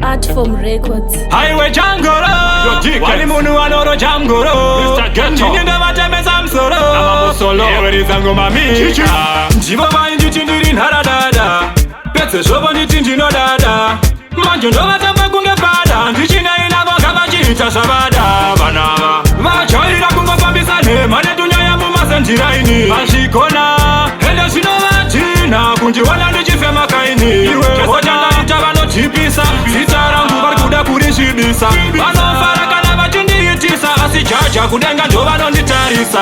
Artform Records. Haiwe changoro Yo, Dickens. wani munhu anoro changoro Mr. Ghetto. ndini ndovatemesa musoro Namambosolo. eweridza ngoma Chichi. mika ndivo vainditi ndiri nharadada pedzezvovo nditi ndinodada manje ndovatamba kunge pada ndichinai navo ngavachiita zvavada. Vanava vajaira kungofambisa nhema netunyaya mumasendiraini, vazvigona ende zvinovatina kundiona ndichifema kaini. Chese chandaita vanotipisa, zita rangu vari kuda kurisvibisa. Vanofara kana vachindiitisa, asi jaja kudenga ndo vanonditarisa.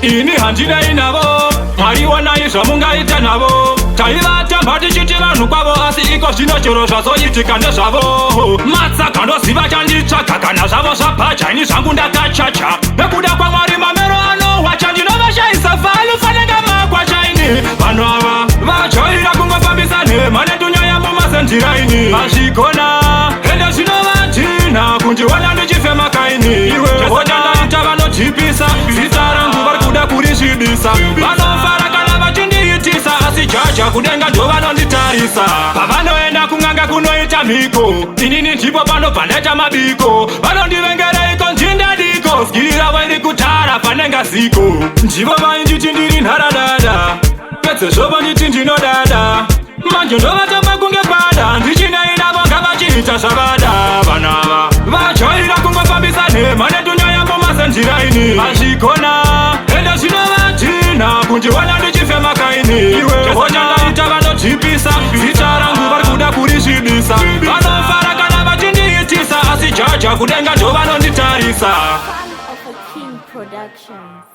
Ini handinei navo, Mwari onai zvamungaita navo. Taivatamba tichiti vanhu kwavo, asi iko zvino chero zvazoitika ndezvavo. Matsaga ndoziva chanditsvaga, kana zvavo zvabhaja, ini zvangu ndakachacha. Nekuda kwaMwari mamero anowacha, ndinovashayisa falu fanenge makwachaini. Vanhu ava vajaira kungofambisa nhema netunyaya mumasendiraini, vazvigona ende zvinovatina kundiona ndichifema kaini. Chese chandaita vanotipisa, zita rangu vari kuda kurisvibisa. Vanofara kana vachindiitisa, asi jaja kudenga ndo vanonditarisa. Pavanoenda kung'anga kunoita mhiko, inini ndipo panobva ndaita mabiko. Vanondivengereiko njindadiko? Skiri ravo iri kutara panenga ziko. Ndivo vainditi ndiri nharadada, pedzezvovo nditi ndinodada, manje ndovatamba kunge pada. Ndichinai navo ngavachiita zvavada. Vanava vajaira kungofambisa nhema netunyaya mumasendiraini, vazvigona ende zvinovatina kundiona ndichifema kaini. Chese chandaita vanotipisa, zita rangu vari kuda kurisvibisa. Vanofara kana vachindiitisa, asi jaja kudenga ndo vanonditarisa. Son of a King Productions.